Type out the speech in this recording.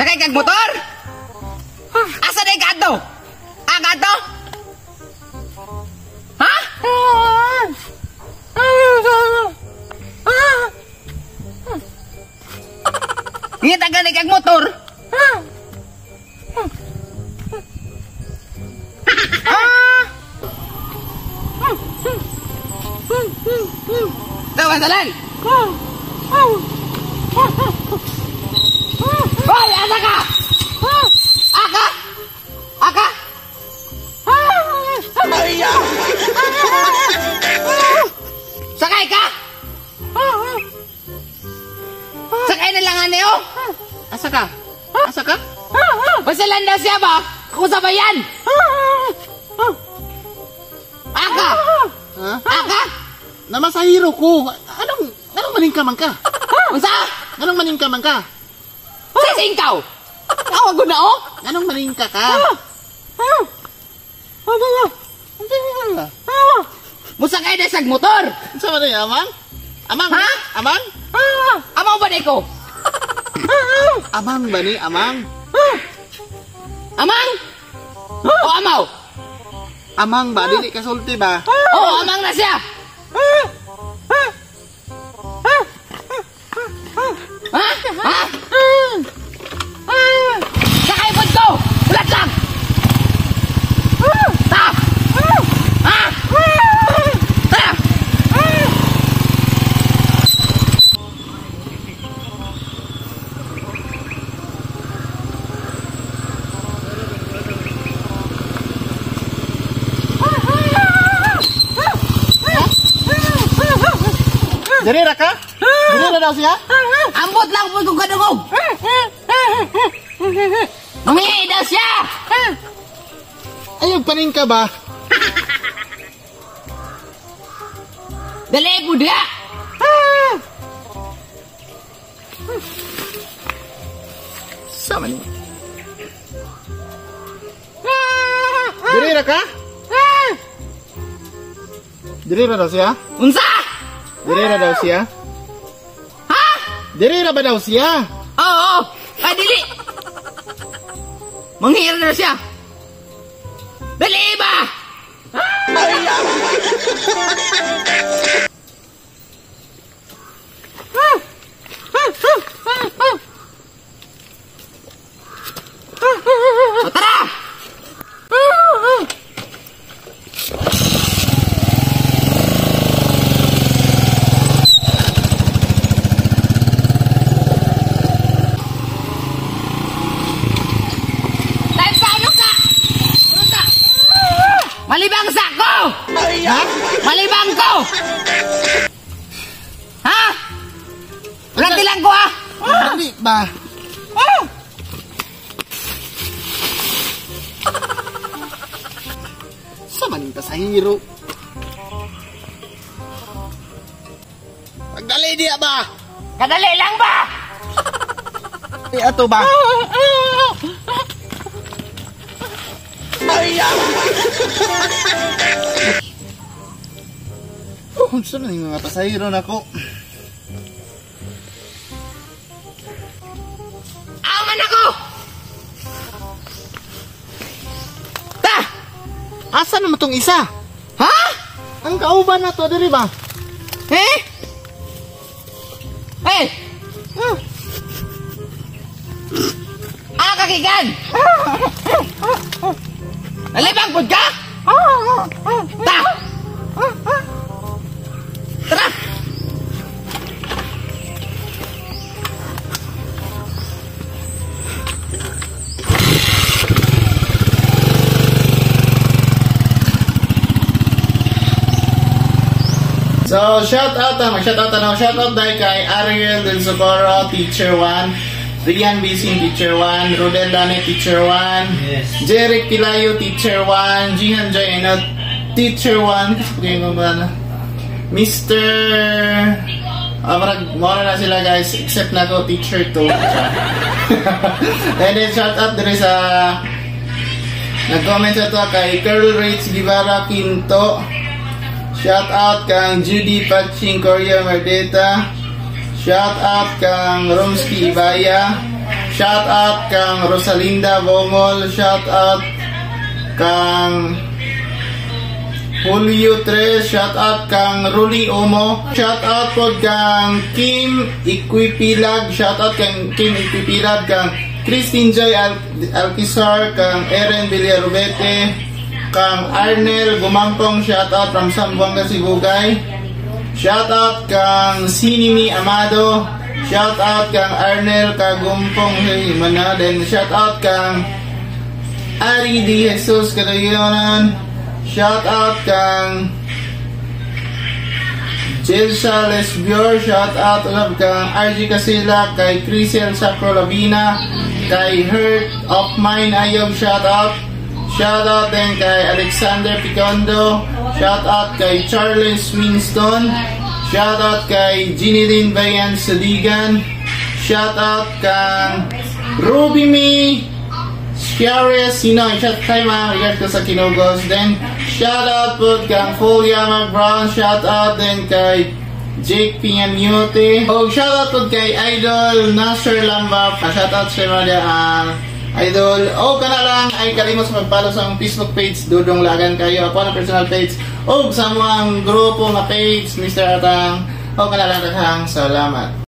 Sakay kag motor? Asa day ka adto? Ah, ka adto? Ha? Ngita gani kag motor? Tawa salan. Hoy, asa ka? Aka? Aka? Sakay ka? Sakay na lang ani oh. Asa ka? Asa ka? Basalan daw siya ba? Kung sabayan. Aka? Ha? Aka? Namasahiro ko. Anong maningka man ka? Unsa? Anong maningka man ka? Sa singkaw. Tawag ko na oh. Anong maningka ka? Musakay na siyang motor. Unsa man ni amang? Amang? Ha? Amang? Amaw ba ni ko? Amang ba ni amang? Amang? O amaw? Amang ba dili ka sulti ba? Oo, amang na siya. Ha? Ha? Sakay po ko! Ulat lang! Ta! Ha? Ta! Diri ra ka? Diri ra daw siya? Ambot lang po kong kadungog! Mangihi daw siya! Ayaw paningka ba? Dali po diya! Sama ni. Diri ra ka? Diri ra daw siya? Unsa? Diri ra daw siya? Ha? Diri ra ba daw siya? Oo! Ay, dili! Manghihira na siya! Dali ba? O, tara! Time sa ano ka? Ano ka? Malibang sa ko! Ha? Malibang ko! Ha? Ulanti lang ko ha! Dali ba? Sa maning pasahero. Pagdali diya ba? Kadali lang ba? Di ato ba? Oh, unsa man yung mga pasahero nako? Aman ako! Ta! Asa naman tong isa? Ha? Ang kauban na to diri ba? Eh? Eh! Ah, Ah, kakigan! Nalibang pud ka? Ta! Tara! So, shout out mag-shout out na, shout out dahil kay Ariel Del Socorro, Teacher 1, Rian Bising, Teacher 1, Rodel Dane, Teacher 1, Yes. Jeric Pilayo, Teacher 1, Jihan Joy Enot, Teacher 1, kaya mo ba na? Mr. Marag, mora na sila guys, except na ko, Teacher 2. And then shout out diri sa nag-comment sa to kay Curl Rates Guevara Quinto. Shout out kang Judy Paching Korea Merdeta. Shout out kang Romsky Ibaya. Shout Shout out kang Rosalinda Bongol, shout out kang Julio Tres, shout out kang Ruli Omo, shout out po kang Kim Iquipilag, shout out kang Kim Iquipilag, kang Christine Joy Alquizar, kang Eren Villarubete, kang Arnel Gumampong, shout out from Zamboanga, Sibugay. Shout out kang Sinimi Amado, shout out kang Arnel Kagumpong, hey, mana, then shout out kang Ari D. Jesus Kadayonan, shout out kang Jelsa Lesbior, shout out usab kang RG Casilla, kay Crisel Sacro Labina, kay Hurt of Mine Ayog, shout out. Shout out din kay Alexander Picondo, shout out kay Charles Winston, shout out kay Ginilyn Bayan Sadigan, shout out kang Ruby May Chiares Sinoy, shout out kay ma'am, regards ko sa Kinugos. Then, shout out po kang Fulia Brown, shout out din kay Jake Piñamute. O, shout out po kay Idol Nasser Lamba. Shout out sa mga ang Idol. O, kana lang ay kalimot sa pag-follow sa akong Facebook page, Dudong Lagan kayo. Ako ang personal page. O, sa mga grupo nga page, Mr. Atang. O, kana lang, daghang salamat.